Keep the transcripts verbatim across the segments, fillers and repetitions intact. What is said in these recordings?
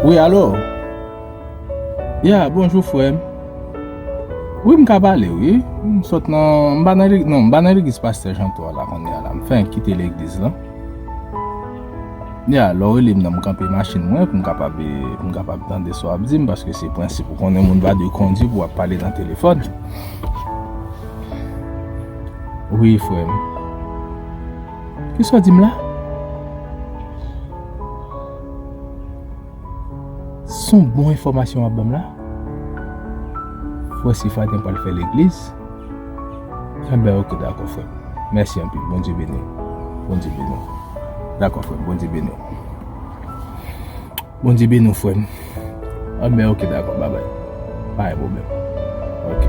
Wi, alo? Ya, bonjou, frè m. Wi, m ka pale, wi. M sot nan, m pa nan legi-, non, m pa nan legliz pastè Jeanto a la kounye a la. M fenk kite legliz la. Ya, lè w rele m nan, m kanpe machin mwen pou m kapab, pou m kapab tande sa w ap di m, paske se prensip ou konnen moun pa dwe kondui pou w ap pale nan telefòn. Wi, frè m. Kisa w di m la? Se yon bon enfòmasyon w ap ban m la? Frè Sifwaden pral fè legliz? Enben, oke, dakò, frè m. Mèsi anpil. Bondye beni w. Bondye beni w. Dakò, frè m. Bondye beni w. Bondye beni w, frè m. Enben, oke, dakò, babay. Pa gen pwoblèm. Oke.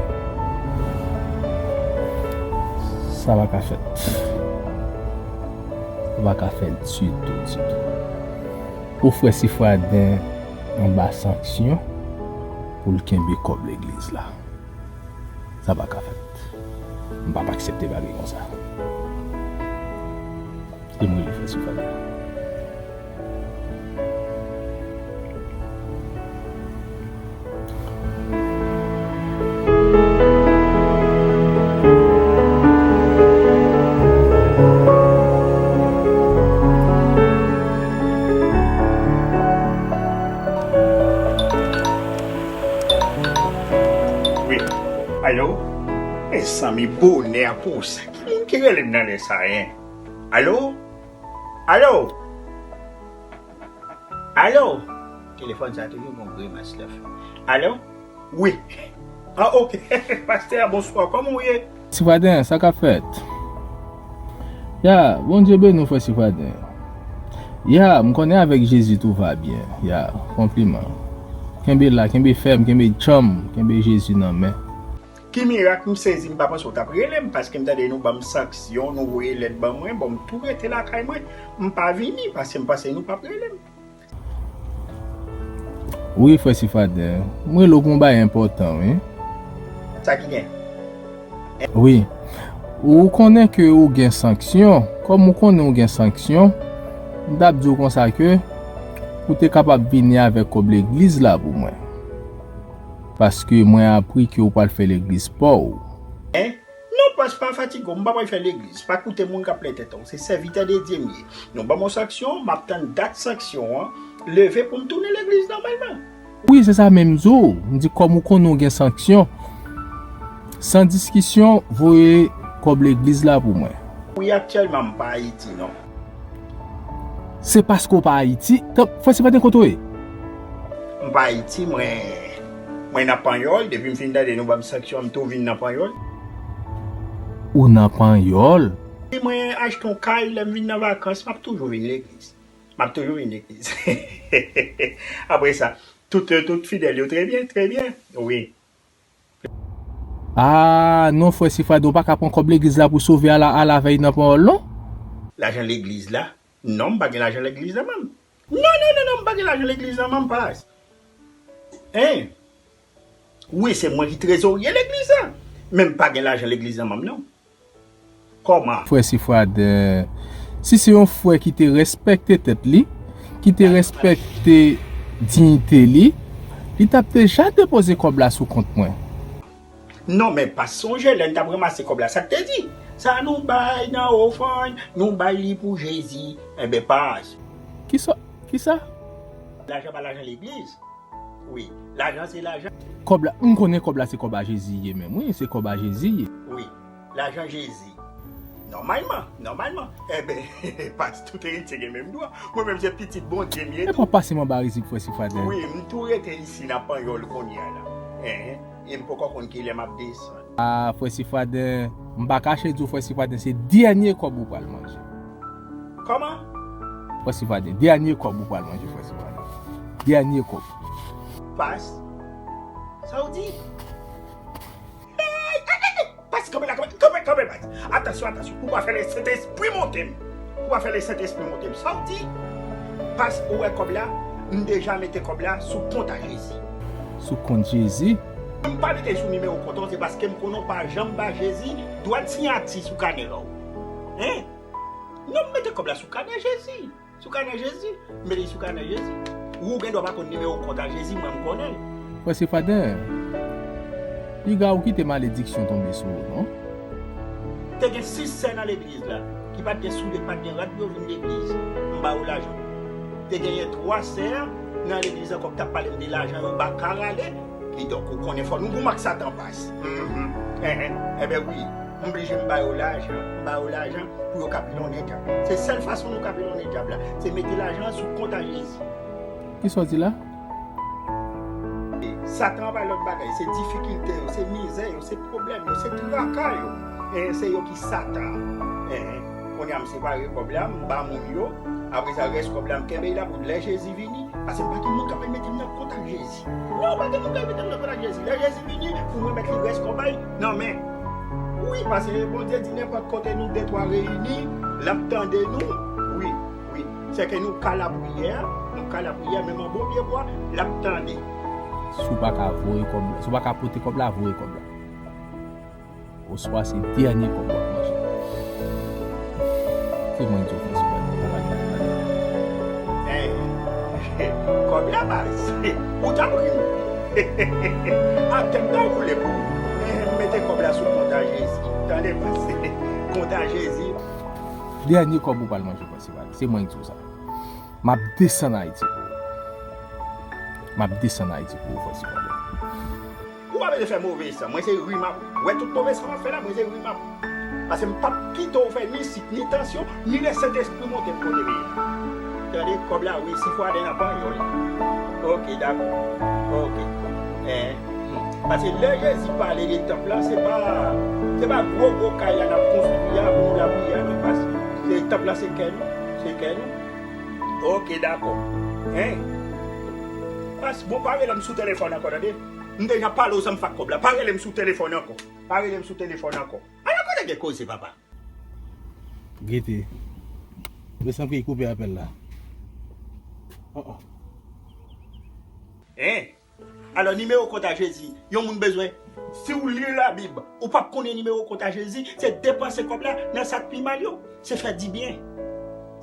Sa pa ka fèt. Sa pa ka fèt ditou, ditou. Pou frè Sifwaden anba sanksyon pou l kenbe kòb legliz la. Sa pa ka fèt. M p ap aksepte bagay konsa. Kite m rele frè Sifwaden. Wi. Alo? Mezanmi, bonè pou sa. Ki moun ki rele m nan lè sa, en? Alo? Alo? Alo? Telefòn sa toujou gon grimas l ap fè. Alo? Wi. Ah, oke. Pastè, bonswa. Kòman w ye? Sifwaden, sa k ap fèt? Ya, Bondye beni w, frè Sifwaden. Ya, m konnen avèk Jezi tout va byen. Ya, konpliman. Kenbe la, kenbe fèm, kenbe djanm, kenbe Jezi nan men. Ki mirak, m sezi, m pa panse w t ap rele m, paske m tande nou ban m sanksyon, nou voye lèt ban mwen, bon, m tou rete lakay mwen, m pa vini, paske m panse nou p ap rele m. Wi, frè Sifwaden, m rele w pou yon bagay enpòtan, wi. Sa ki gen? Wi. Ou konnen ke ou gen sanksyon, kòm ou konnen ou gen sanksyon, m t ap di w konsa ke ou te kapab vini avèk kòb legliz la pou mwen. Paske mwen apri ke ou pral fè legliz pa w. En? Non, pas, pa fatige w, m pa pral fè legliz. Pa koute moun k ap plen tèt w. Se sèvitè de Dye m ye. Nou ban m yon sanksyon, m ap tann dat sanksyon an leve pou m tounen legliz nòmalman. Wi, se sa menm m di w. M di kòm ou konnen w gen sanksyon, san diskisyon, voye kòb legliz la pou mwen. Wi, aktyèlman, m pa Ayiti, non. Se paske w pa Ayiti. Tan, frè Sifwaden, kote w ye? M pa Ayiti, mwen, mwen nan Panyòl. Depi m fin tande nou ban m sanksyon, m tou vin nan Panyòl. Ou nan Panyòl? Wi, mwen achte yon kay, lè m vin nan vakans, m ap toujou vin legliz. M ap toujou vin legliz. Apre sa, tout, tout fidèl yo, trè byen, trè byen. Wi. Ah, non, frè Sifwaden, ou pa ka pran kòb legliz la pou sove a la, a la vèy nan Panyòl, non? Lajan legliz la? Non, m pa gen lajan legliz nan men m. Non, non, non, non, m pa gen lajan legliz nan men m, pas. Hein? Wi, se mwen ki trezorye legliz la. Men m pa gen lajan legliz nan men m, non. Kòman? Frè Sifwaden, si se yon frè ki te respekte tèt li, ki te respekte diyite li, li t ap deja depoze kòb la sou kont mwen. Non, men pa sonje, lè n t ap ranmase kòb la, sa k te di? Sa nou bay nan ofrann, nou bay li pou Jezi. Enben, pas. Kisa? Kisa? Lajan pa lajan legliz. Wi, lajan se lajan. Kòb la, m konnen kòb la se kòb a Jezi ye menm, wi, se kòb a Jezi ye. Wi, lajan Jezi. Nòmalman, nòmalman. Enben, pas tout eritye gen menm dwa. Mwen menm se pitit Bondye m ye tou. Epa pase m anba rizik frè Sifwaden. Wi, m tou rete isi nan Panyòl kounye a la. Enhen. E m poko konn kilè m ap desann. Ah, frè Sifwaden, m pa kache di w, frè Sifwaden, se dènye kòb ou pral manje. Kòman? Frè Sifwaden, dènye kòb ou pral manje, frè Sifwaden. Dènye kòb. Pas. Sa w di? Hey, hey, hey, hey! Pas, kanpe la, kanpe, kanpe, kanpe, pas. Atansyon, atansyon. Ou pa fè Lesentespri monte m. Ou pa fè Lesentespri monte m. Sa w di? Pas, ou wè kòb la? M deja mete kòb la sou kont a Jezi. Sou kont Jezi? M pa mete l sou nimewo kont ou, se paske m konnen w pa janm ba Jezi dwat siyati sou kanè pa w. Hein? Non, m mete kòb la sou kanè Jezi. Sou kanè Jezi. M mete l sou kanè Jezi. Ou gen dwa pa konn nimewo kont a Jezi, mwen m konnen l. Frè Sefadè, piga ou kite malediksyon tonbe sou ou, non? Te gen sis sè nan legliz la ki pa t gen soulye, ki pa t gen rad pou yo vin legliz. M ba yo lajan. Te genyen twa sè nan legliz la ankò ki t ap pale m de lajan, yo pa ka rale. Kidonk, ou konnen fò nou goumen ak Satan pas. Mhm. Enhen. Enben wi, m blije m ba yo lajan, m ba yo lajan pou yo ka pilonnen dyab la. Se sèl fason nou ka pilonnen dyab la, se mete lajan an sou kont a Jezi. Kisa w di la? Satan an pa lòt bagay, se difikilte yo, se mizè yo, se pwoblèm yo, se traka yo. E se yo ki Satan an. Enhen. Kounye a m separe kòb la, m ba moun yo. Apre sa, rès kòb la, m kenbe l la pou lè Jezi vini. Paske m pa gen moun k ap al mete m nan kont ak Jezi. Non, pa gen moun k al mete m nan kont ak Jezi. Lè Jezi vini, pou m remèt li rès kòb la nan men. Wi, paske Bondye di nenpòt kote nou de twa reyini, l ap tande nou. Wi, wi. Sèke nou ka lapriyè, nou ka lapriyè, menm an bon pye bwa, l ap tande. Si w pa ka voye kòb la, si w pa ka pote kòb la, voye kòb la. Oswa se dènye kòb w ap manje. Se mwen ki ofè sou bagay, pa bagay, pa bagay. Hey, kòb la baz. Ou t ap ri m. Atè m ta woule pou ou. Hey, m mete kòb la sou kont a Jezi. Tande, pase kont a Jezi. Dènye kòb ou pral manje, pase bagay. Se mwen ki di w sa. M ap desann Ayiti pou ou. M ap desann Ayiti pou ou, frè Sipade. Ou pa bezwen fè move san. Mwen se ri m ap ri. Ou wè tout move san m ap fè la, mwen se ri m ap ri. Paske m p ap kite w fè ni sik, ni tansyon, ni lè Sentespri monte m kote m ye. Tande, kòb la, wi, Sifwaden nan panyòl. Oke, dakò. Oke. Eh. Paske lè Jezi pale de tanp lan, se pa, se pa gwo, gwo kay la n ap konstwi a pou nou lapriyè a, non, paske se tanp lan se kè nou, se kè nou. Oke, dakò. Hein? Pas, bon, pa rele m sou telefòn ankò, tande? M deja pale w san m fè ak kòb la. Pa rele m sou telefòn ankò. Pa rele m sou telefòn ankò. Ala kote gen koze, papa. Gete. Resanpri koupe apèl la. Oh, oh. Hein? Alò, nimewo kont a Jezi, yon moun bezwen. Si w li Labib, ou p ap konnen nimewo kont a Jezi, se depanse kòb la nan sa k pi mal yo. Se fè dibyen.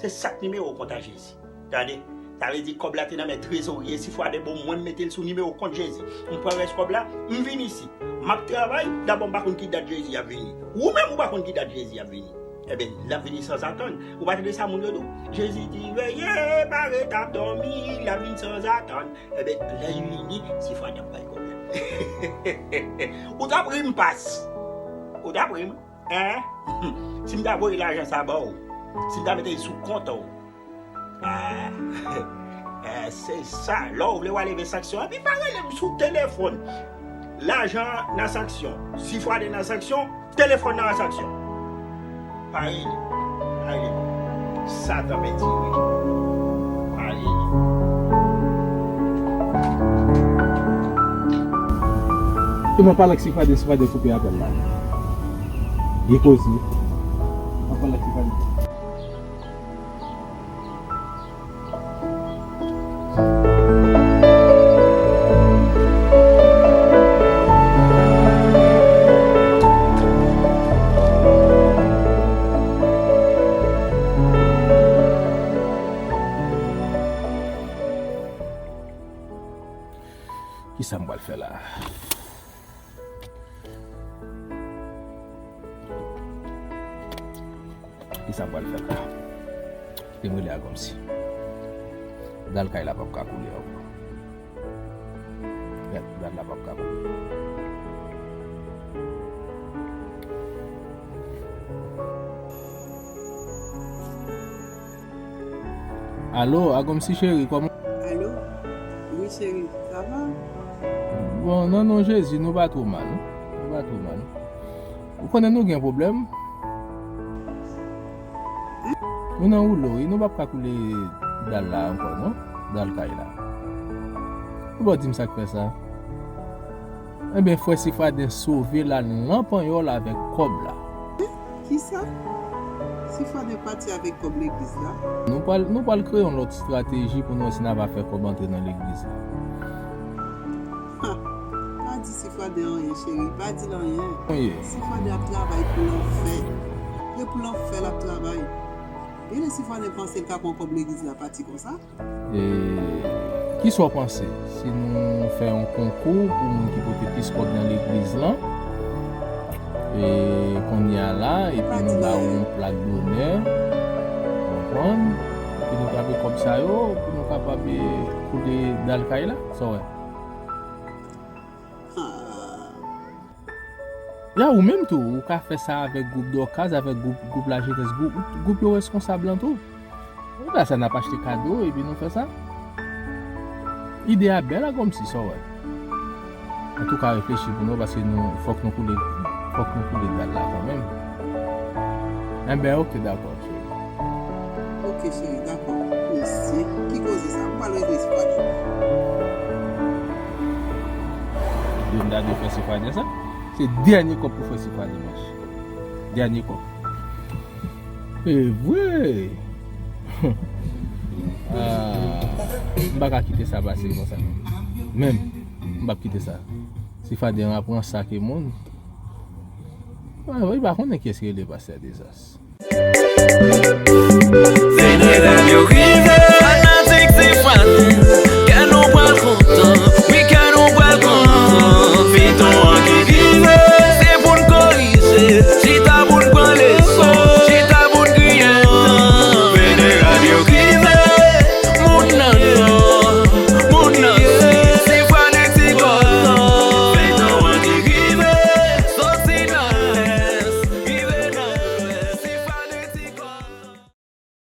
Se sa k nimewo kont a Jezi. Tande, sa vle di kòb la te nan men trezorye, Sifwaden, bon, mwen m mete l sou nimewo kont Jezi. M pran rès kòb la, m vin isi. M ap travay, dabò m pa konn ki dat Jezi ap vini. Ou menm ou pa konn ki dat Jezi ap vini. Ebyen, l ap vini sanzatann. Ou pa tande sa moun yo di w? Jezi di, veye, pa ret ap dòmi, l ap vin sanzatann. Ebyen, lè l vini, Sifwaden ap bay pwoblèm. Ou t ap ri m pas. Ou t ap ri m. Hein? Si m ta voye lajan sa ba w, si m ta mete l sou kont ou, ah, eh, se sa. Lè w vle w a leve sanksyon, epi pa rele m sou telefòn. Lajan nan sanksyon, Sifwaden nan sanksyon, telefòn nan an sanksyon. Pa rele, pa rele. Satan pèdi wi. Pa rele. E mwen pale ak Sifwaden, Sifwaden koupe apèl la. Gen koze. Mwen pale ak Sifwaden. Kisa m pral fè la? Kisa m pral fè la? Te m rele Agòmsi. Dal kay la p ap ka koule ankò. Dal, dal la p ap ka koule. Alo, Agòmsi cheri, kòman? Alo? Wi, cheri, sa va? Bon, nan non Jezi, nou pa twò mal, non. Nou pa twò mal. Ou konnen nou gen pwoblèm? Nou nan woulo, wi, nou p ap ka koule dal la ankò, non. Dal kay la. Ou pa di m sa k fè sa? Enben, frè Sifwaden sove l al nan panyòl avèk kòb la. Kisa? Sifwaden pati avèk kòb legliz la? Nou pral, nou pral kreye yon lòt estrateji pou nou wè si n a pa fè kòb antre nan legliz la. Ha! Pa di Sifwaden anyen, cheri. Pa di l anyen. Sifwaden ap travay pou lanfè. E pou lanfè l ap travay. Genlè Sifwaden panse l ka pran kòb legliz la pati konsa. E, Kisa w panse si nou fè yon konkou pou moun ki pote plis kòb nan legliz lan? E kounye a la, epi nou ba w yon plak donè, konprann? Epi nou trape kòb sa yo, pou nou kapab, eh, koule dal kay la, sa w wè? Ya, ou menm tou, ou ka fè sa avèk gwoup Dòkaz, avèk gwoup, gwoup Lajenès, gwoup, gwoup yo reskonsab lan tou. Ou la sa n ap achte kado, epi nou fè sa. Ide a bèl a kòmsi, sa w wè. Antouka, reflechi pou nou, paske nou, fòk nou koule, fòk nou koule dal la kanmenm. Enben, oke, dakò, cheri. Oke, cheri, dakò. Mesye, ki koze sa? M pral regle sifwadyè. Linda dwe fè sifwadyè sa. Se dènye kòb pou fè sifwadyè, mèch. Dènye kòb. E vre! Ah, m pa ka kite sa pase konsa. Menm, m p ap kite sa. Sifwadyè an ap ranse ak moun. Ah, wi, pa konnen kiyès ki rele pastè Dezas.